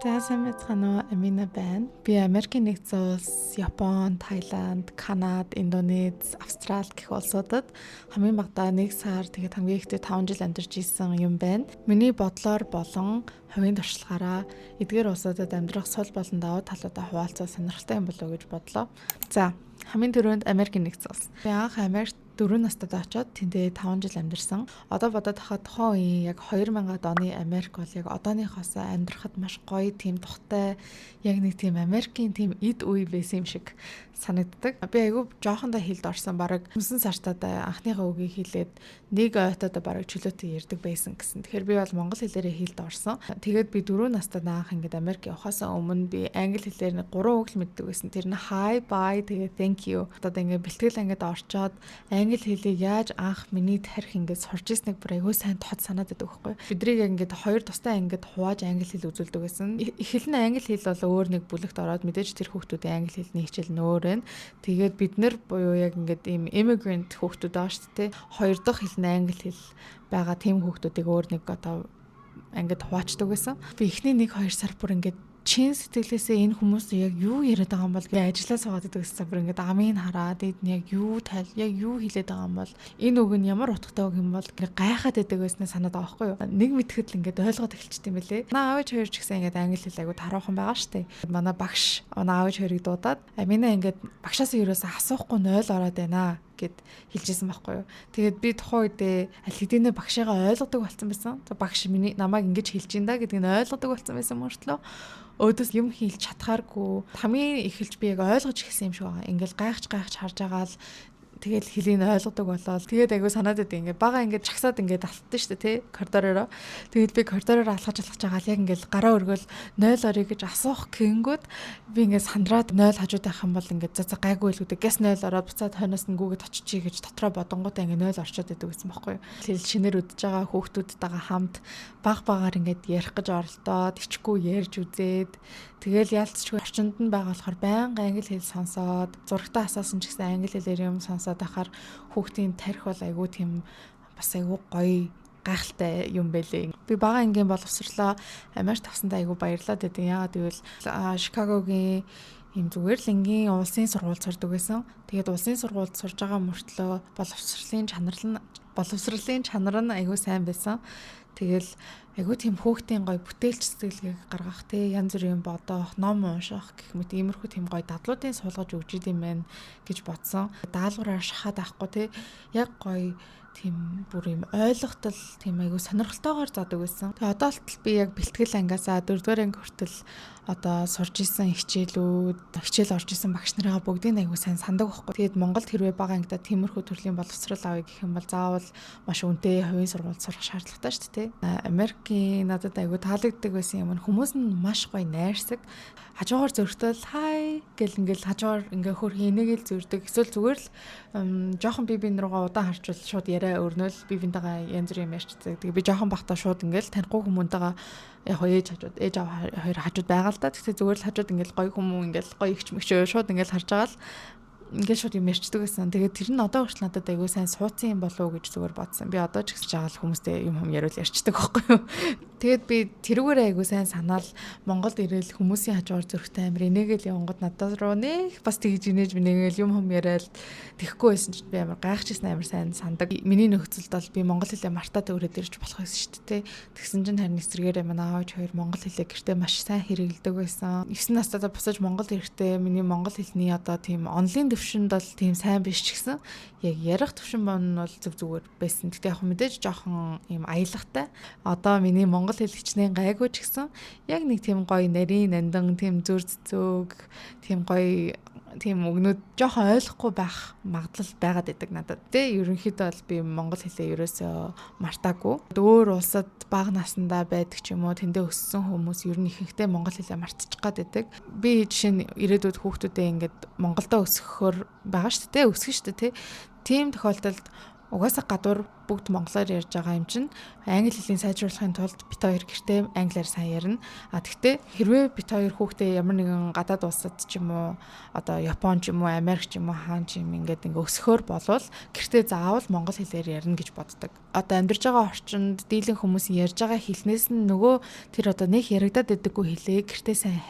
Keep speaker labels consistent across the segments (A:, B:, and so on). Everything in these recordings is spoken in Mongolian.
A: За, сайн байцгаана уу? Амина байна. Би Америкийн нэгдсэн улс, Япон, Таиланд, Канада, Индонез, Австрали гэх улсуудад хамгийн багадаа 1 сар, тэгээд хамгийн ихдээ 5 жил амьдарч исэн юм байна. Миний бодлоор болон хувийн туршлагаараа эдгээр улсуудад амьдрах сул болон давуу талуудаа хуваалцах сонирхолтой юм болов уу гэж бодлоо. За, хамгийн түрүүнд Америкийн нэгдсэн улс. Би анх Америкт 4 настайд очоод тэндээ 5 жил амьдарсан. Одоо бодоод байхад тухайн үеийн яг 2000-ад оны Америк бол яг одооныхоос амьдрахад маш гоё, тийм тухтай, яг нэг тийм Америкийн тийм эд үе байсан юм шиг санагддаг. Би айгүй жоохондоо хилд орсон, бараг 9 сартаа анхныхаа үгийг хэлээд нэг ойтойдоо бараг чөлөөтэй ярьдаг байсан гэсэн. Тэгэхээр би бол монгол хэлээрээ хилд орсон. Тэгээд би 4 настай анх ингээд Америк явахаас өмнө би англи хэлээр нэг 3 үг л мэддэг байсан. Тэр нь hi, bye, тэгээд thank you. Одоо ингээд бэлтгэл ангид орчоод англи хэлийг яаж анх миний тархи ингээд сурч ирснийг бүр айгүй сайн тод санаад байдаг байхгүй. Бидрийг яг ингээд хоёр тустай ангид хувааж англи хэл үзүүлдэг байсан. Эхэл нь англи хэл бол өөр нэг бүлэгт ороод, мэдээж тэр хүүхдүүдийн англи хэлний хичээл нь өөр байна. Тэгээд бид нар буюу яг ингээд ийм immigrant хүүхдүүд байгаа шүү дээ. Хоёр дахь хэл нь англи хэл байгаа тийм хүүхдүүдийг өөр нэг одоо ангид хуваачдаг байсан. Би эхний 1 2 сар бүр ингээд чин сэтгэлээсээ энэ хүмүүс яг юу яриад байгаа юм бол би ажиллаа суугаад байдаг гэсэн. Бүр ингээд амийг хараад эд нь яг юу тайл, яг юу хэлээд байгаа юм бол, энэ үг нь ямар утгатай үг юм бол ингээд гайхаад байдаг байснаа санаад байгаа байхгүй юу. Нэг мэтгэд л ингээд ойлгоод эхэлчихсэн юм бэлээ. Манай аав ээж хоёр ч гэсэн ингээд англи хэл айгу таруухан байгаа штэ. Манай багш манай аав ээж хоёрыг дуудаад "Амина ингээд багшаасаа ерөөсөө асуухгүй 0 ороод байна" гэд хэлжсэн байхгүй юу. Тэгээд би тухайн үедээ аль хэдийнэ багшигаа ойлгодог болсон байсан. Багш миний намайг ингэж хэлж ин да гэдгийг нь ойлгодог болсон байсан мөртлөө өөдөөс юм хэлж чадхааргүй. Хамгийн эхэлж би яг ойлгож эхэлсэн юм шиг байгаа. Ингээл гайхаж гайхаж харж байгаа л тэгэл хэлийг нь ойлгодог болоод, тэгээд айгуу санаад байдаг. Ингээд бага ингээд чагсаад ингээд алтсан шүү дээ, тий, коридороор. Тэгээд би коридороор алхаж алхаж байгаа л яг ингээд гараа өргөөл 0 орё гэж асуух гэнгүүт би ингээд сандраад 0 хажууд байх юм бол ингээд за за гайгүй л үү, гэс 0 ороод буцаад хойноос нь гүгээд очичий гэж дотроо бодонгуудаа ингээд 0 орчоод байдаг гэсэн байхгүй юу. Тэгэл шинээр үдэж байгаа хүүхдүүдтэйгээ хамт баг багаар ингээд ярих гэж оролдоод ичгүй ярьж үзээд, тэгэл яалтчгүй орчинд нь байгаа болохоор байнга англи хэл сонсоод, зурагтаа асаасан ч гэсэн англи хэлээр юм сонсоод ахаар хүүхдийн тархи бол айгүй тийм бас айгүй гоё, гайхалтай юм байлээ. Би бага ангийн боловсрлоо Америкт авсандаа айгүй баярлаад байдیں۔ Яагаад гэвэл Шикагогийн ийм зүгээр л энгийн улсын сургуульд сурдаг байсан. Тэгээд улсын сургуульд сурж байгаа мөртлөө боловсролын чанар нь айгүй сайн байсан. Тэгэл айгүй тийм хүүхдийн гоё бүтээлч сэтгэлгээг гаргах, те, янз бүрийн бодох, ном унших гэх мэт иймэрхүү тийм гоё дадлуудын суулгаж өгч идэм байх гэж бодсон. Даалгавраар шахаад авахгүй, те, яг гоё тийм бүр юм ойлгохтол тийм айгүй сонирхолтойгоор заадаг байсан. Тэгээ одоо болтол би яг бэлтгэл ангиасаа дөрөвдүгээр анги хүртэл одоо сурж исэн хичээлүүд, хичээл орж исэн багш нарыгаа бүгдийг айгүй сайн сандаг байхгүй. Тэгээд Монголд хэрвээ бага ангидаа тиймэрхүү төрлийн боловсрол авъя гэх юм бол заавал маш үнэтэй хувийн сургуульд сурах шаардлагатай шүү дээ. Америкийн надад айгүй таалагддаг байсан юм нь хүмүүс нь маш гоё найрсаг. Хажуугаар зөртөл "Hi" гэл ингээл хажуугаар ингээ хөрхийн инээгээл зөрдөг. Эсвэл зүгээр л жоохон би бин руугаа удаан харчвал шууд яриа өрнөөл, би бинтэйгээ янз бүрийн юм ярьчихдаг. Тэгээ би жоохон бахта шууд ингээл танихгүй хүмүүнтэйгээ, яг ээж хажууд, ээж аав хоёр хажууд байгаа л да. Тэгтээ зүгээр л хажууд ингээл гоё хүмүүн, ингээл гоё ихч мэгч шууд ингээл харж байгаа л ингээд шууд юм ярьчдаг байсан. Тэгээд тэр нь одоо хүртэл надад айгүй сайн суудсан юм болов уу гэж зүгээр бодсон. Би одоо ч гэсэн жаал хүмүүстэй юм хум яриул ярьчдаг байхгүй юу. Тэгээд би тэрүүгээр айгүй сайн санаал Монголд ирээл хүмүүсийн хажуугаар зөрөхтэй амар инээгээл явангууд надад руу нэх бас тэгж инээж минээгээл юм хум яриад тэхгүй байсан чинь би амар гайхажсэн, амар сайн сандаг. Миний нөхцөлд бол би монгол хэлээ мартаад өрөөд ирж болох байсан шүү дээ. Тэгсэн чинь харин эсрэгээрээ манай аав хоёр монгол хэлээ гэртээ маш сайн хэрэглэдэг байсан. 9 настайдаа буцаж Монгол ирэхдээ миний монгол хэлний одоо тийм онлын төвшөнд бол тийм сайн биш ч гэсэн яг ярих төвшин бон нь бол зөв зүгээр байсан. Гэтэ яг мэдээж жоохон юм аялгатай. Одоо миний монгол хэл хичнээн гайгүй ч гэсэн яг нэг тийм гоё нарийн нандан, тийм зүр цэцөг, тийм гоё тийм үгнүүд жоохон ойлгохгүй байх магадлал байгаад байдаг надад. Тэ, ерөнхийдөө бол би монгол хэлээ ерөөсөө мартаагүй. Өөр улсад бага насндаа байдаг ч юм уу, тэндээ өссөн хүмүүс ер нь ихэнхдээ монгол хэлээ мартчих гад байдаг. Би жишээ нь ирээдүйд хүүхдүүдээ ингээд Монголдо өсгөхөөр байгаа шүү дээ, өсгөн шүү дээ, тэ. Тийм тохиолдолд Угаасаа гадуур бүгд монголоор ярьж байгаа юм чинь англи хэлийг сайжруулахын тулд бид хоёр гэртээ англиар сайн ярина. А тэгтээ хэрвээ бид хоёр хүүхдээ ямар нэгэн гадаад улсад ч юм уу, одоо Япон ч юм уу, Америк ч юм уу, хаан ч юм ингээд ингээ өсөхөөр болвол гэртээ заавал монгол хэлээр ярина гэж боддог. Одоо амьдарч байгаа орчинд дийлэн хүмүүс ярьж байгаа хэлнээс нь нөгөө тэр одоо нэг яригадаад байдаггүй хэлээ гэртээ сайн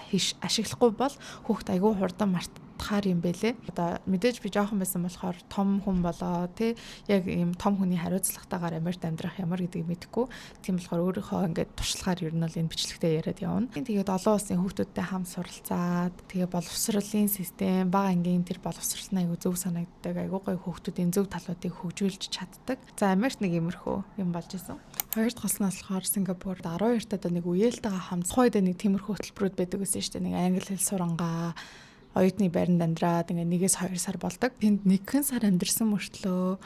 A: ашиглахгүй бол хүүхд айгүй хурдан мартахаар юм бэлээ. Одоо мэдээж би жоохон байсан болохоор том хүн болоо тий яг ийм том хүний хариуцлагатайгаар Америкт амьдрах ямар гэдгийг мэдэхгүй. Тийм болохоор өөрийнхөө ингээд туршлагаар ер нь бол энэ бичлэгтээ яриад явна. Тэгээд олон улсын хүүхдүүдтэй хамт суралцаад, тэгээ боловсролын систем, бага ангийн тэр боловсрол нь айгүй зөв санагддаг. Айгүй гоё хүүхдүүдийн зөв талуудыг хөгжүүлж чаддаг. За, Америкт нэг иймэрхүү юм болж исэн. Хоёр дахь улс нь болохоор Сингапур. 12 таад нэг үеэлтэйгээ хамт тухайд нэг тиймэрхүү хөтөлбөрүүд байдаг гэсэн шүү дээ. Нэг англи хэл сурангаа оюутны байранд амьдраад ингээ 1-2 сар болдог. Тэнд нэгэн сар амьдарсан мөртлөө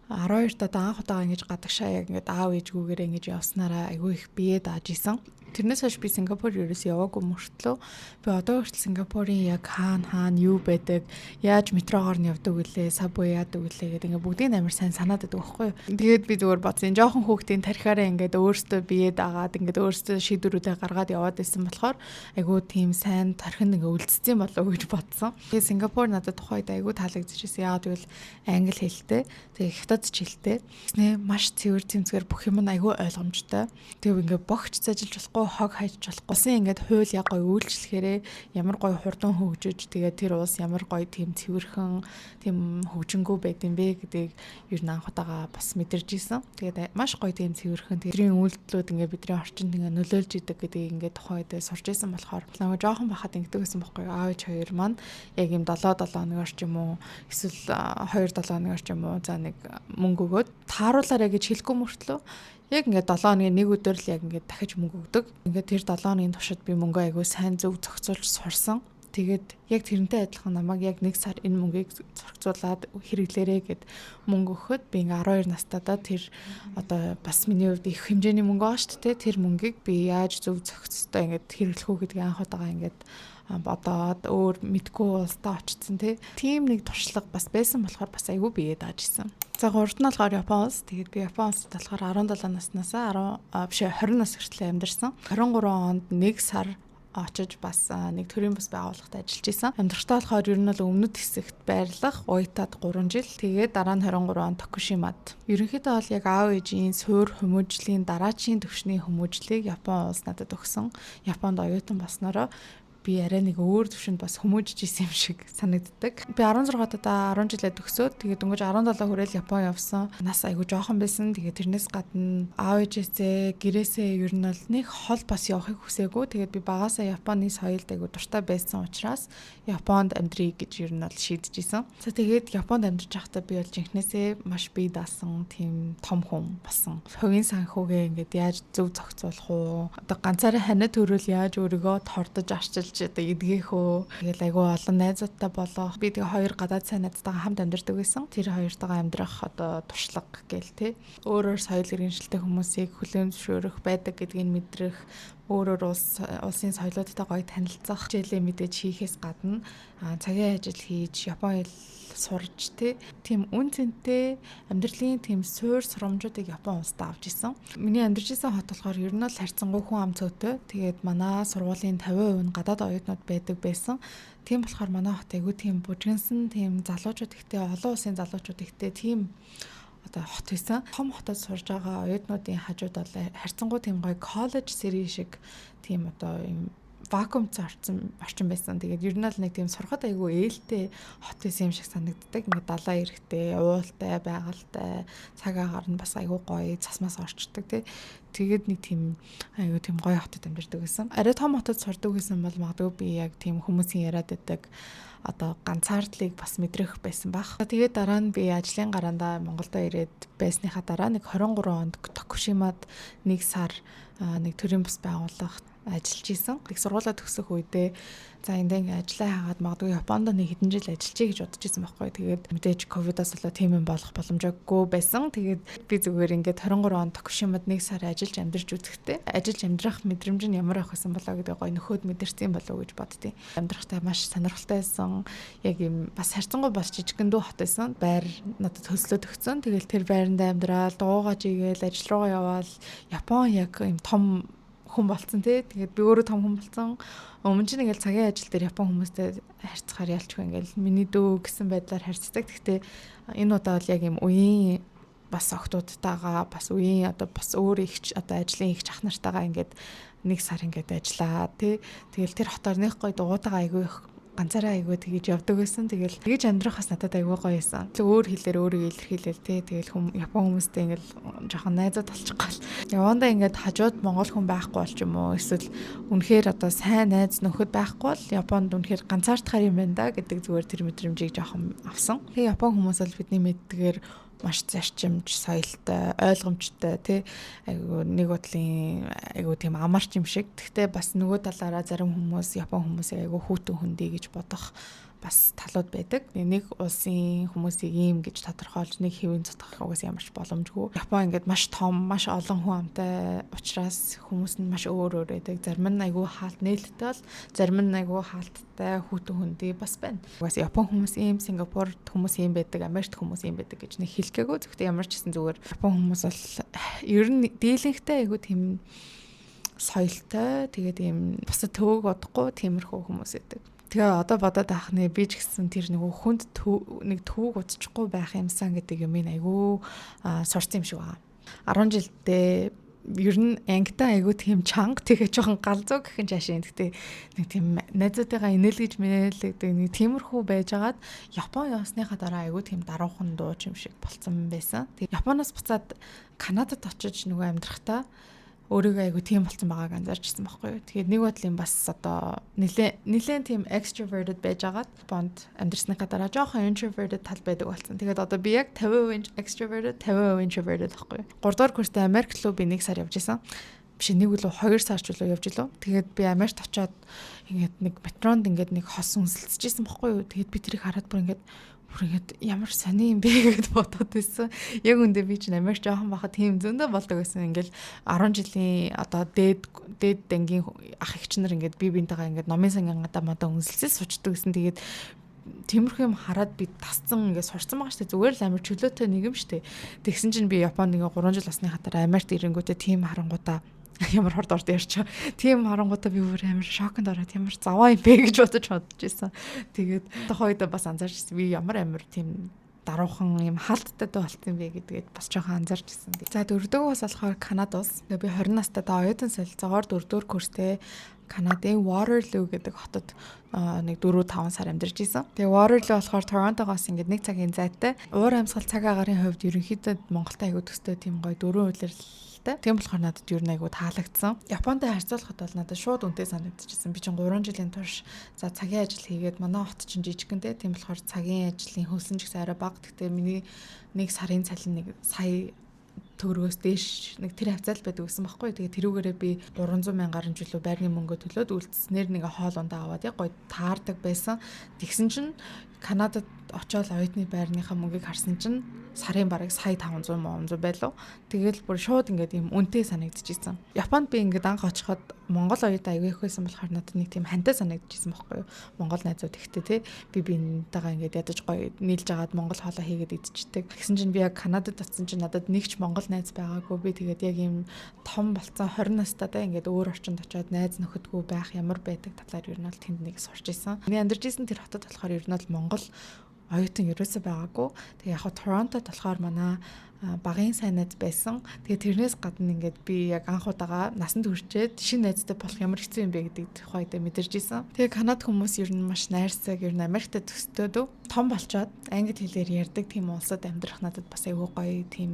A: 12 таад анх удаага ингэж гадагшаа яг ингээд аав ээжгүүгээрээ ингэж явснараа айгүй их бие дааж исэн. Тэрнээс хойш би Сингапур ерөөс яваагүй мөртлөө би одоо хүртэл Сингапурын яг хаана хаана юу байдаг, яаж метрогоор нь явдаг вүлээ, subway яадаг вүлээ гэдэг ингээ бүгдийг амар сайн санаад байдаг байхгүй юу. Тэгээд би зүгээр бодсон. Жоохон хүүхдийн тархиараа ингээд өөртөө бие дагаад, ингээд өөртөө шийдвэрүүдээ гаргаад яваад байсан болохоор айгүй тийм сайн тархинд ингээ үлдсэн болов уу гэж бодсон. Тэгээд Сингапур надад тухайд айгүй таалагдчихсэн. Яагаад гэвэл англи хэлтэй, тэгээд хятад ч хэлтэй. Тэснэ маш цэвэр цэмцгээр бүх юм нь айгүй ойлгомжтой. Тэгээд ингээ богч зажилж болохгүй, хог хайж болохгүй. Улсын ингээд хууль яг гоё үйлчлэхээрээ ямар гоё хурдан хөгжиж, тэгээд тэр улс ямар гоё тийм цэвэрхэн, тийм хөгжингүү байд юм бэ гэдгийг ер нь анх удаага бас мэдэрч исэн. Тэгээд маш гоё тийм цэвэрхэн тэрийн үйлдэлүүд ингээд бидний орчинд ингээд нөлөөлж идэг гэдгийг ингээд тухайн үед сурч исэн болохоор намайг жоохон байхад ингэдэг гэсэн бохгүй юу. Аав ээж хоёр маань яг юм 7 7 хоногор ч юм уу, эсвэл 2 7 хоногор ч юм уу, за нэг мөнгө өгөөд тааруулаарай гэж хэлэхгүй мөртлөө яг ингээд 7 хоногийн нэг өдөр л яг ингээд дахиж мөнгө өгдөг. Ингээд тэр 7 хоногийн туршид би мөнгө айгүй сайн зөв зохицуулж сурсан. Тэгээд яг тэрнтэй адилхан намайг яг нэг сар энэ мөнгийг зохицуулаад хэрэглээрэй гэд мөнгө өгөхөд би ингээ 12 настайдаа тэр одоо бас миний хувьд их хэмжээний мөнгө байгаа шүү дээ. Тэр мөнгийг би яаж зөв зохицтой ингээд хэрэглэх үү гэдгийг анх удаага ингээд бодоод өөр мэдгүй улсдаа очсон тий. Тийм нэг туршлага бас байсан болохоор бас айгүй бие дааж исэн. За, гуравт нь болохоор Япон улс. Тэгээд би Япон улсад болохоор 17 наснаас 10 биш 20 нас хүртэл амьдарсан. 23 онд нэг сар очиж бас нэг төрийн бас байгууллагад ажиллаж исэн. Амьдрахтаа болохоор ер нь бол өмнөд хэсэгт байрлах Уйтад 3 жил. Тэгээд дараа нь 23 он Токушимад. Ерөнхийдөө бол яг аав ээжийн суур хүмүүжлийн дараачийн төвшний хүмүүжлийг Япон улс надад өгсөн. Японд оюутан болсноороо би арай нэг өөр төвшөнд бас хүмүүжиж исэн юм шиг санагддаг. Би 16 таа 10 жилээ төгсөөд, тэгээд дөнгөж 17 хүрээл Япон явсан. Нас айгу жоохон байсан. Тэгээд тэрнээс гадна аав ээжээсээ, гэрээсээ ер нь бол нэг хол бас явахыг хүсээгүй. Тэгээд би багасаа Японы соёлд айгу дуртай байсан учраас Японд амьдрий гэж ер нь бол шийдэж исэн. За, тэгээд Японд амьдарч байхдаа би бол жинхнээсээ маш бие даасан тийм том хүн болсон. Хувийн санхүүгээ ингээд яаж зөв зохицуулах уу? Одоо ганцаараа ханаа төрөл яаж өөрийгөө тордож, арчилж одоо эдгэх үү. Тэгэл айгүй олон найзуудтай болоо. Би тэгээ хоёр гадаад сайн найзтайгаа хамт амьдардаг байсан. Тэр хоёртойгоо амьдрах одоо туршлага гээл те. Өөр өөр соёл иргэншилтэй хүмүүсийг хүлээн зөвшөөрөх байдаг гэдгийг мэдрэх, өөр өөр улсын соёлоодтой гоё танилцах, хичээлээ мэдээж хийхээс гадна цагийн ажил хийж, Япон хэл сурж те, тийм үн цэнтэй амьдралын тийм суур сурамжуудыг Япон улсад авч исэн. Миний амьдарч исэн хот болохоор ер нь л харьцангуй хүн ам цөөтэй. Тэгээд манай сургуулийн 50% нь гадаад оюутнууд байдаг байсан. Тийм болохоор манай хот айгүй тийм бужигнсан, тийм залуучууд ихтэй, олон улсын залуучууд ихтэй тийм одоо хот байсан. Том хотод сурж байгаа оюутнуудын хажууд бол харьцангуй тийм гоё college city шиг тийм одоо юм вакуумцсан орчин байсан. Тэгээд ер нь л нэг тийм сурахад айгүй ээлтэй хот байсан юм шиг санагддаг. Ингээд далайн эрэгтэй, уултай, байгальтай, цаг агаар нь бас айгүй гоё, цасмаас орчдөг тий. Тэгээд нэг тийм айгүй тийм гоё хотод амьдардаг байсан. Арай том хотод сурдаг байсан бол магадгүй би яг тийм хүмүүсийн яриад байдаг одоо ганцаардлыг бас мэдрэх байсан байх. Тэгээд дараа нь би ажлын гараандаа Монголдо ирээд байсныхаа дараа нэг 23 онд Токушимад нэг сар нэг төрийн бас байгууллага Ажиллаж исэн. Их сургуулаа төгсөх үедээ за энд ингээ ажиллаа хагаад магадгүй Японд нэг хэдэн жил ажиллажээ гэж бодож исэн байхгүй. Тэгээд мэдээж ковидоос болоод тийм юм болох боломжгүй байсан. Тэгээд би зүгээр ингээд 23 он Токушимад нэг сар ажиллаж амьдарч үзэхдээ ажиллаж амьдрах мэдрэмж нь ямар байх байсан болоо гэдэг гоё нөхөд мэдэрсэн болов уу гэж боддیں۔ Амьдрахтай маш сонирхолтой байсан. Яг юм бас харьцангуй бас жижигхэн дүү хот байсан. Байр надад хөслөөд өгсөн. Тэгэл тэр байранд амьдрал, дуугаа жигээл, ажил руугаа яваал Япон яг юм том хүн болцсон тий. Тэгээд би өөрөө том хүн болцсон. Өмнө чинь ингээл цагийн ажил дээр Япон хүмүүстэй харьцахаар ялчгүй ингээл миний дүү гэсэн байдлаар харьцдаг. Гэхдээ энэ удаа бол яг юм үеийн бас охтуудтайгаа, бас үеийн одоо бас өөр ихч одоо ажлын ихч ах нартайгаа ингээд нэг сар ингээд ажиллаа тий. Тэгэл тэр хотоор нэг гоё дугуйтайгаа айгүй их ганцаараа айгүй тэгэж явдаг байсан. Тэгэл тэгэж амьдрах бас надад айгүй гоё байсан. Тэг өөр хэлээр өөрийгөө илэрхийлэл тий. Тэгэл хүм Япон хүмүүстэй ингээл жоохон найзууд болчих гал. Явандаа ингээд хажууд монгол хүн байхгүй бол ч юм уу, эсвэл үнэхээр одоо сайн найз нөхөд байхгүй бол Японд үнэхээр ганцаардахаар юм байна да гэдэг зүгээр тэр мэдрэмжийг жоохон авсан. Тэгээ Япон хүмүүс бол бидний мэддгээр маш зарчимж, соёлтой, ойлгомжтой тий, айгу нэг бодлын айгу тийм амарч юм шиг. Гэхдээ бас нөгөө талаараа зарим хүмүүс Япон хүмүүсийг айгу хүйтэн хүндий гэж бодох бас талууд байдаг. Нэг улсын хүмүүсийг ийм гэж тодорхойлж, нэг хэвийн цутгах угаас ямар ч боломжгүй. Япон ингээд маш том, маш олон хүн амтай учраас хүмүүс нь маш өөр өөр байдаг. Зарим нь айгүй хаалт нээлттэй бол, зарим нь айгүй хаалттай, хүйтэн хүндий бас байна. Угаас Япон хүмүүс ийм, Сингапур хүмүүс ийм байдаг, Америкт хүмүүс ийм байдаг гэж нэг хэлгээгүй. Зөвхөн ямар ч гэсэн зүгээр Япон хүмүүс бол ер нь дийлэнхтэй айгүй тийм соёлтой, тэгээд ийм бусад төвөг удахгүй тиймэрхүү хүмүүс байдаг. Тэгээ одоо бодоод авах нэ, би ч гэсэн тэр нөгөө хүнд нэг төвөг удчихгүй байх юмсан гэдэг юм айгүй сурсан юм шиг байна. 10 жилдээ ер нь ангитай айгүй тийм чанга, тэгээ жоохон галзуу гэх юм жашин. Гэтэ нэг тийм найзуудтайгаа инээлгэж мэнээлэгдэг нэг тиймэрхүү байжгаад Япон явсныхаа дараа айгүй тийм даруухан дууч юм шиг болцсон байсан. Тэгээ Японоос буцаад Канадад очиж нөгөө амьдрахтаа өөрийгөө айгу тийм болцсон байгааг анзаарчихсан байхгүй юу. Тэгээд нэг бодлын бас одоо нилээн тийм extroverted байжгаад Японд амьдарсныхаа дараа жоохон introverted тал байдаг болсон. Тэгээд одоо би яг 50% extroverted, 50% introverted байхгүй юу. 3 дугаар курстай Америк руу би нэг сар явж исэн. Биш, нэг үлээ 2 сар ч үлээ явж илүү. Тэгээд би Америкт очиод ингээд нэг метронд ингээд нэг хос үнсэлцэжсэн байхгүй юу. Тэгээд би тэрийг хараад бүр ингээд ямар сони юм бэ гэд бодоод байсан. Яг үндэ би чинь Америк жоохон байхад тийм зөндөө болдог байсан. Ингээл 10 жилийн одоо дээд дээд ангийн ах эгч нар ингээд би бинтэйгээ ингээд номын сангийн гадаа модоо үнсэлцэл сучдаг гэсэн. Тэгээд тиймэрхүү юм хараад би тасцсан, ингээд сурцсан байгаа шүү дээ. Зүгээр л амар чөлөөтэй нэг юм шүү дээ. Тэгсэн чинь би Японд ингээд 3 жил болсны хатаар Америкт ирэнгүүтээ тийм харангуудаа ямар хорд орд ярьч. Тийм харангуудаа би бүр амар шоконд ороод ямар заваа юм бэ гэж бодож исэн. Тэгээд тухайн үед бас анзаарч би ямар амар тийм даруухан юм хаалттай болт юм бэ гэдгээд бас жоохон анзаарч ирсэн. За, дөрөвдөг улс болохоор Канада улс. Тэгээ би 20 настай да оюутан солилцоогоор дөрөвдүгээр курстэй Канадын Waterloo гэдэг хотод нэг 4 5 сар амьдарч исэн. Тэгээ Waterloo болохоор Торонтогоос ингээд нэг цагийн зайтай. Уур амьсгал, цаг агаарын хувьд ерөнхийдөө Монголтой аягүй төстэй, тийм гоё дөрвөн улирлалтай. Тийм болохоор надад ер нь аягүй таалагдсан. Японтой харьцуулахад бол надад шууд үнэтэй санагдчихсан. Би чинь 3 жилийн турш за цагийн ажил хийгээд, манай хот чинь жижигхэн те. Тийм болохоор цагийн ажлын хөлсөн ч гэсэн арай бага. Гэхдээ миний нэг сарын цалин нэг сая төгрөгөөс дээш нэг тэр хавцаал байдаг гэсэн байхгүй. Тэгээ тэрүүгээрээ би 300 мянгаар нь жилүү байрны мөнгө төлөөд үлдснээр нэг хоол ундаа аваад яг гоё таардаг байсан. Тэгсэн чинь Канадад очиод оюутны байрныхаа мөнгийг харсан чинь сарын бараг сая 500 500 байлуу. Тэгэл бүр шууд ингээд юм үнэтэй санагдчихсэн. Японд би ингээд анх очиход Монгол оюутан аягүй их байсан болохоор надад нэг тийм хантай санагдчихсан байхгүй юу. Монгол найзууд ихтэй те. Би биентэйгээ ингээд ядаж гоё нийлж агаад монгол хоолоо хийгээд идчихдэг. Тэгсэн чинь би яг Канадад очсон чинь надад нэг ч монгол найз байгаагүй. Би тэгээд яг ийм том болцсон 20 настай да ингээд өөр орчинд очиод найз нөхөдгүй байх ямар байдаг талаар ер нь бол тэнд нэг сурч исэн. Миний амьдарч исэн тэр хотод болохоор ер нь бол монгол оюутан ерөөсөө байгаагүй. Тэгээ яг Торонтод болохоор манай багын сайн найз байсан. Тэгээ тэрнээс гадна ингээд би яг анх удаага насанд хүрчээд шинэ найзтай болох ямар хэцүү юм бэ гэдэг тухайд мэдэрч исэн. Тэгээ Канад хүмүүс ер нь маш найрсаг, ер нь Америкт төстэй дөө. Том болчоод англи хэлээр ярьдаг тийм улсад амьдрах надад бас айгүй гоё, тийм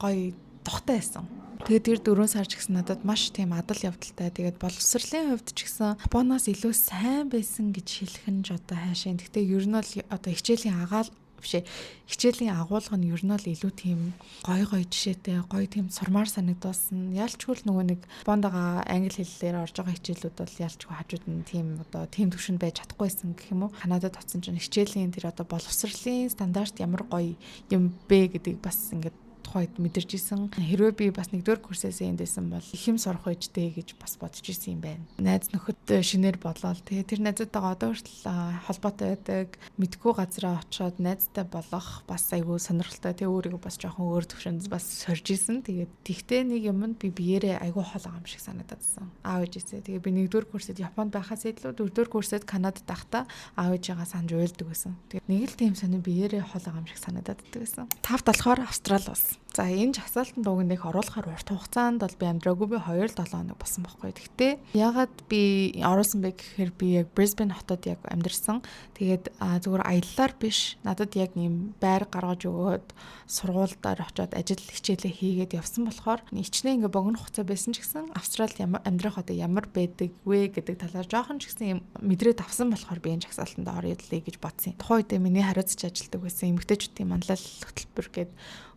A: гоё тухтай байсан. Тэгээд тэр 4 сар ч гэсэн надад маш тийм адал явдалтай. Тэгээд боловсролын хувьд ч гэсэн Японоос илүү сайн байсан гэж хэлэх нь ч одоо хайшин. Гэхдээ ер нь бол одоо хичээлийн агаал Бишээ, хичээлийн агуулга нь ер нь бол илүү тийм гой гой жишээтэй, гоё тийм сурмаар санагдуулсан. Ялчгүй л нөгөө нэг Японд байгаа англи хэллээр орж байгаа хичээлүүд бол ялчгүй хажууд нь тийм одоо тийм түвшинд байж чадахгүйсэн гэх юм уу. Канадад очсон чинь хичээлийн тэр одоо боловсролын стандарт ямар гоё юм бэ гэдгийг бас ингээд тухайд мэдэрч исэн. Хэрвээ би бас нэгдүгээр курсээс энд байсан бол их юм сурах байж дээ гэж бас бодож исэн юм байна. Найз нөхөд шинээр болоод тэгээ тэр найзуудтайгаа одоо хүртэл холбоотой байдаг. Мэдгүй газараа очиод найзтай болох бас айгүй сонирхолтой. Тэгээ өөрийгөө бас жоохон өөр төвшөнд бас сорж исэн. Тэгээд тэгтээ нэг юмд би биеэрээ айгүй хол байгаа юм шиг санагдаад. Аав ээжээсээ. Тэгээ би нэгдүгээр курсэд Японд байхаас илүү дөрөвдүгээр курсэд Канадад байхдаа аав ээжээгээ санаж уйлдаг байсан. Тэгээд нэг л тийм сонин биеэрээ хол байгаа юм шиг санагдаад байсан. Тавт болохоор Австрали улс. За, энэ жагсаалтанд уг нэг оруулахаар урт хугацаанд бол би амьдраагүй, би 2-7 хоног болсон байхгүй. Гэхдээ ягаад би оруулсан бэ гэхээр би яг Brisbane хотод яг амьдарсан. Тэгээд зүгээр аяллаар биш, надад яг ийм байр гаргаж өгөөд сургуульдаар очиод ажил хичээлээ хийгээд явсан болохоор ичнэ ингээ богино хугацаа байсан ч гэсэн Австралид ямар амьдрах одоо ямар байдаг вэ гэдэг талаар жоохон ч гэсэн юм мэдрээд авсан болохоор би энэ жагсаалтанд орё гэж бодсон. Тухайн үед миний хариуцж ажилладаг байсан эмэгтэйчүүдийн манлайлал хөтөлбөр гээд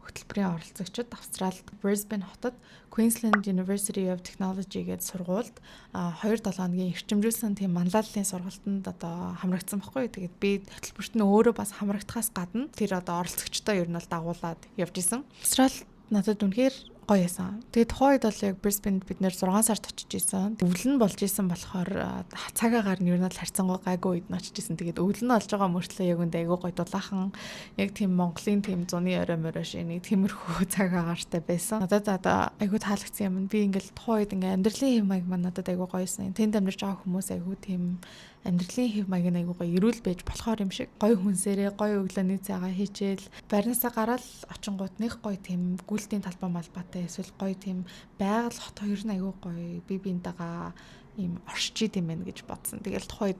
A: хөтөлбөрийн оролцогчид Австралид Brisbane хотод Queensland University of Technology гэдэг сургуульд 2-7 хоногийн эрчимжүүлсэн тийм манлайллын сургалтанд одоо хамрагдсан байхгүй. Тэгээд би хөтөлбөрт нь өөрөө бас хамрагдахаас гадна тэр одоо оролцогчдоо ер нь бол дагуулад явж исэн. Австрал надад үнэхээр гоё байсан. Тэгээд тухайн үед бол яг Brisbane бид нэр 6 сард очиж исэн. Өвөл нь болж исэн болохоор цаг агаар нь ер нь л харьцангуй гайгүй үед нь очиж исэн. Тэгээд өвөл нь болж байгаа мөртлөө яг үндэ айгүй гоё дулаахан, яг тийм Монголын тийм зуны орой морой шиг нэг тиймэрхүү цаг агаартай байсан. Надад одоо айгүй таалагдсан юм. Би ингээл тухайн үед ингээ амьдралын хэв маяг маань надад айгүй гоёсэн. Тэнд амьдарч байгаа хүмүүс айгүй тийм амьдралын хэв маяг нь айгүй гоё эрүүл байж болохоор юм шиг. Гоё хүнсээрээ гоё өглөөний цайгаа хийчихэл байрнаасаа гараал очингууд нэг гоё тийм гүйлтийн талбай малбайтай эсвэл гоё тийм байгаль хот хоёр нь айгүй гоё бие биентэйгээ ийм оршиж идэм байх гэж бодсон. Тэгэл тухайд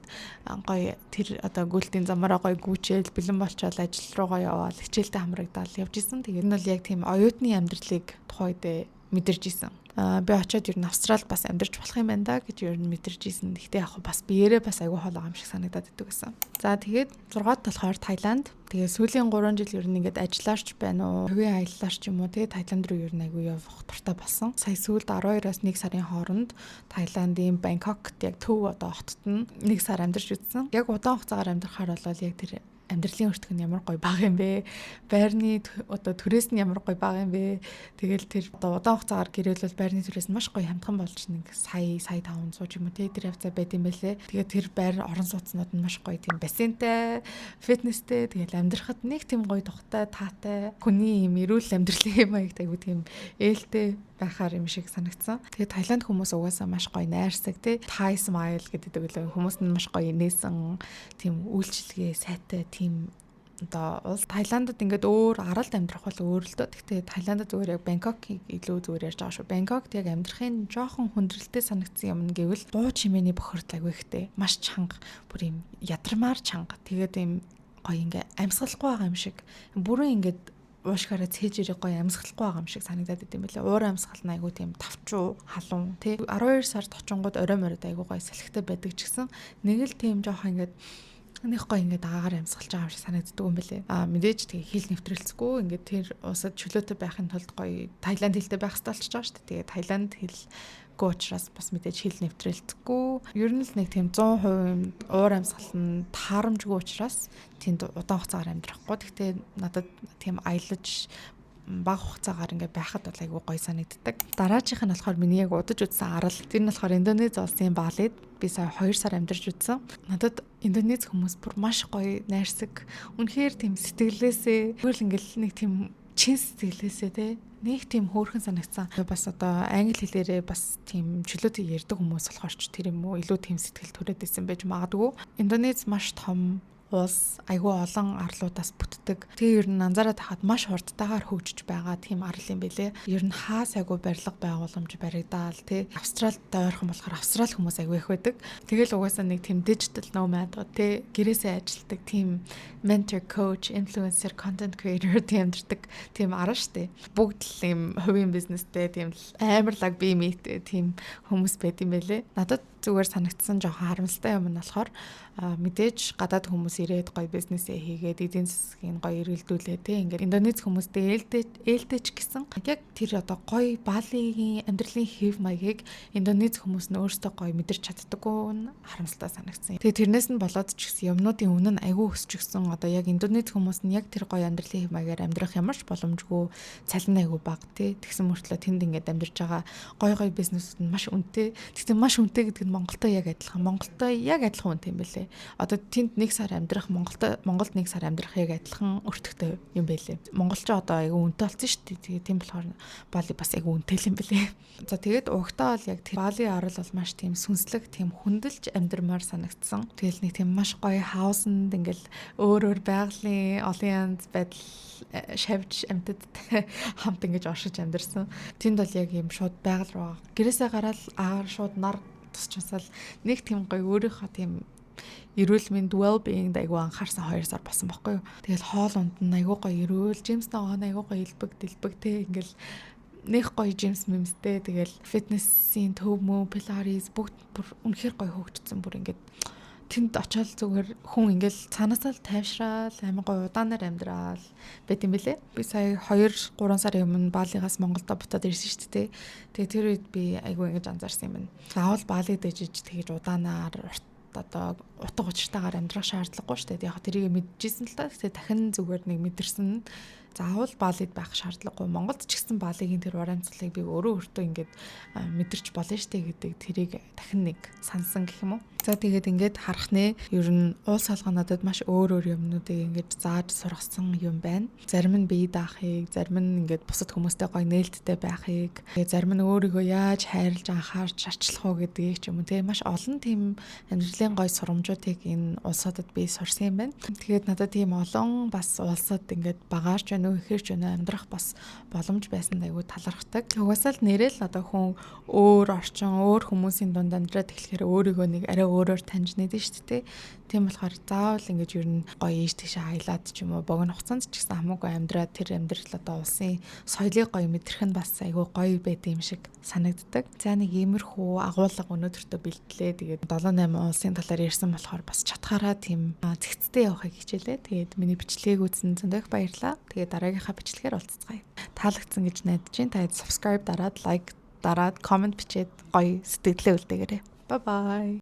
A: гоё тэр одоо гүйлтийн замаараа гоё гүйчээл, бэлэн болчоол ажил руугаа яваал, хичээлдээ хамрагдаал явж исэн. Тэгээд энэ бол яг тийм оюутны амьдралыг тухайд мэдэрч исэн. Би очиод ер нь Австралид бас амьдарч болох юм байна да гэж ер нь мэдэрч исэн. Гэхдээ яг бас биеэрээ бас айгүй хол байгаа юм шиг санагдаад идэг гэсэн. За, тэгээд 6 болохоор Таиланд. Тэгээ сүүлийн 3 жил ер нь ингээд ажиллаарч байна уу, хувийн аяллаар ч юм уу, тэгээ Таиланд руу ер нь айгүй явах дуртай болсон. Сая сүүлд 12-оос 1 сарын хооронд Таиландын Бангкокт яг төв одоо хотод нь 1 сар амьдарч үзсэн. Яг удаан хугацаагаар амьдрахаар бол яг тэр амьдралын өртөг нь ямар гоё бага юм бэ? Байрны одоо түрээс нь ямар гоё бага юм бэ? Тэгэл тэр одоо удаан хугацаагаар гэрээлвэл байрны түрээс нь маш гоё хямдхан болж нэг сая сая 500 ч юм уу те, тэр хавцаа байд юм байлээ. Тэгээд тэр байр орон сууцнууд нь маш гоё тийм бассейнтай, фитнестэй, тэгэл амьдрахад нэг тийм гоё тухтай, таатай, хүний юм эрүүл амьдралын маягт айгу тийм ээлтэй байхаар юм шиг санагдсан. Тэгээ Таиланд хүмүүс угаасаа маш гоё найрсаг тий. Thai smile гэдэг лээ. Хүмүүс нь маш гоё инээсэн, тийм үйлчилгээ сайтай тийм одоо улс. Таиландд ингээд өөр аралд амьдрах бол өөр л дөө. Гэхдээ Таиландд зүгээр яг Бангкокийг илүү зүгээр ярьж байгаа шүү. Бангкокт яг амьдрахын жоохон хүндрэлтэй санагдсан юм гэвэл дуу чимээний бохирдол айгүй ихтэй. Маш чанга, бүр юм ядармаар чанга. Тэгээд юм гоё ингээ амьсгалахгүй байгаа юм шиг. Бүрэн ингээд уушгаараа цээжээрээ гоё амьсгалахгүй байгаа юм шиг санагдаад идэм билээ. Уур амьсгал нь айгүй тийм тавчуу, халуун тий. 12 сард очингууд орой моройд айгүй гоё салхитай байдаг ч гэсэн нэг л тийм жоохон ингээд нэг гоё ингээд агаар амьсгалж байгаа юм шиг санагддаг юм бэлээ. Аа, мэдээж тэгээ хэл нэвтрэлцгүй, ингээд тэр улсад чөлөөтэй байхын тулд гоё Таиланд хэлтэй байх хэрэгтэй болчихж байгаа шүү дээ. Тэгээ Таиланд хэлгүй учраас бас мэдээж хэл нэвтрэлцгүй. Ер нь л нэг тийм 100% уур амьсгал нь таарамжгүй учраас тэнд удаан хугацаагаар амьдрахгүй. Гэхдээ надад тийм аялаж бага хугацаагаар ингээ байхад бол айгүй гоё санагддаг. Дараачих нь болохоор миний яг удаж үзсэн арал. Тэр нь болохоор Индонез улсын Балид би сая 2 сар амьдарч үзсэн. Надад Индонез хүмүүс бүр маш гоё найрсаг. Үнэхээр тийм сэтгэлээсээ зүгээр л ингээл нэг тийм чин сэтгэлээсээ те нэг тийм хөөрхөн санагдсан. Бас одоо англи хэлээрээ бас тийм чөлөөтэй ярьдаг хүмүүс болохоор ч тэр юм уу, илүү тийм сэтгэл төрөөд исэн байж магадгүй. Индонез маш том улс, айгүй олон арлуудаас бүтдэг. Тэгээ ер нь анзаараад хахад маш хурдтайгаар хөгжиж байгаа тийм арал юм бэлээ. Ер нь хаа сайгүй барилга байгууламж баригдаал тий. Австралид ойрхон болохоор Австрали хүмүүс айгүй их байдаг. Тэгэл угаасаа нэг тийм digital nomad тий, гэрээсээ ажилладаг тийм mentor, coach, influencer, content creator тийм амьдардаг тийм арал штэ. Бүгд л ийм хувийн бизнестэй, тийм амар лаг бие митэй тийм хүмүүс байд юм бэлээ. Надад Зүгээр санагдсан жоохон харамсалтай юм нь болохоор мэдээж гадаад хүмүүс ирээд гоё бизнесээ хийгээд, эдийн засгийг гоё эргэлдүүлээ те, ингээд Индонез хүмүүстэй ээлтэй ээлтэй ч гэсэн яг тэр одоо гоё Балигийн амьдралын хэв маягийг Индонез хүмүүс нь өөрсдөө гоё мэдэрч чаддаггүй нь харамсалтай санагдсан. Тэгээ тэрнээс нь болоод ч гэсэн юмнуудын үнэ нь айгүй өсчихсөн. Одоо яг Индонез хүмүүс нь яг тэр гоё амьдралын хэв маягаар амьдрах ямар ч боломжгүй, цалин айгүй бага тий. Тэгсэн мөртлөө тэнд ингээд амьдарч байгаа гоё гоё бизнесүүд нь маш үнэтэй. Тэгтээ маш үнэтэй гэдэг нь Монголтой яг адилхан. Монголтой яг адилхан үнэтэй юм бэлээ. Одоо тэнд нэг сар амьдрах, Монголтой, Монголд нэг сар амьдрах яг адилхан өртөгтэй юм бэлээ. Монголч одоо айгүй үнэтэй болсон шүү дээ. Тэгээ тийм болохоор Бали бас айгүй үнэтэй юм бэлээ. За, тэгээд угтаа бол яг Бали арал бол маш тийм сүнслэг, тийм хүндэлж амьдрмаар санагдсан. Тэгэл нэг тийм маш гоё house-анд ингээл өөр өөр байгалийн олон янз байдал шавж амьтадтай хамт ингэж оршиж амьдарсан. Тэнд бол яг юм шууд байгаль руу гэрээсээ гараад агаар шууд нар тусчсаал нэг тийм гоё өөрийнхөө тийм эрүүл мэнд, well being айгу анхаарсан 2 сар болсон байхгүй юу. Тэгэл хоол унд нь айгу гоё эрүүл, жимс ногоо айгу гоё элбэг дэлбэг те, ингээл нэг гоё жимс мэмстэй, тэгэл фитнесийн төв мөө, пилатес бүгд бүр үнэхээр гоё хөгжсөн. Бүр ингээд тэнд очиод зүгээр хүн ингээл цаанаасаа л тайвшраал, амар гоё удаанаар амьдрал байт юм бэлээ. Би сая 2 3 сарын өмнө Балигаас Монголдо буцаад ирсэн шүү дээ. Тэгээ тэр үед би айгүй ингэж анзаарсан юм байна. Заавал Балид ижиж тэгэж удаанаар урт одоо утга учиртайгаар амьдрах шаардлагагүй шүү дээ. Яг тэрийг мэдчихсэн л та. Тэгээ дахин зүгээр нэг мэдэрсэн, заавал Балид байх шаардлагагүй. Монголд ч гэсэн Балигийн тэр уур амьсгалыг би өөрөө өөртөө ингээд мэдэрч болно штэ гэдэг тэрийг дахин нэг сансан гэх юм уу. За, тэгээд ингээд харах нэ. Ер нь улс алга надад маш өөр өөр юмнуудыг ингээд зааж сургасан юм байна. Зарим нь бие даахыг, зарим нь ингээд бусад хүмүүстэй гоё нээлттэй байхыг, тэгээд зарим нь өөрийгөө яаж хайрлаж, анхаарч арчлах уу гэдгийг ч юм уу те, маш олон тийм амьдралын гоё сургамжуудыг энэ улсуудад би сурсан юм байна. Тэгээд надад тийм олон бас улсад ингээд багаарч байна уу, ихээр ч байна амьдрах бас боломж байсанд айгүй талархдаг. Угаасаа л нэрэл одоо хүн өөр орчин, өөр хүмүүсийн дунд амьдраад эхлэхээр өөрийгөө нэг арай өөрөөр таньж нэдэн шүү дээ. Тийм болохоор заавал ингэж ер нь гоё ийш тийшээ аялаад ч юм уу, богино хугацаанд ч гэсэн хамаагүй амьдраад, тэр амьдрал одоо улсын соёлыг гоё мэдрэх нь бас айгүй гоё байд юм шиг санагддаг. За, нэг иймэрхүү агуулга өнөөдөртөө бэлтлээ. Тэгээд 7 8 улсын талаар ярьсан болохоор бас чадхаараа тийм цэгцтэй явахыг хичээлээ. Тэгээд миний бичлэгийг үзсэн зөндөх баярлалаа. Тэгээд дараагийнхаа бичлэгээр уулзцгаая. Таалагдсан гэж найдаж байна. Та subscribe дараад, like дараад, comment бичээд гоё сэтгэлдээ үлдээгээрэй. Bye bye.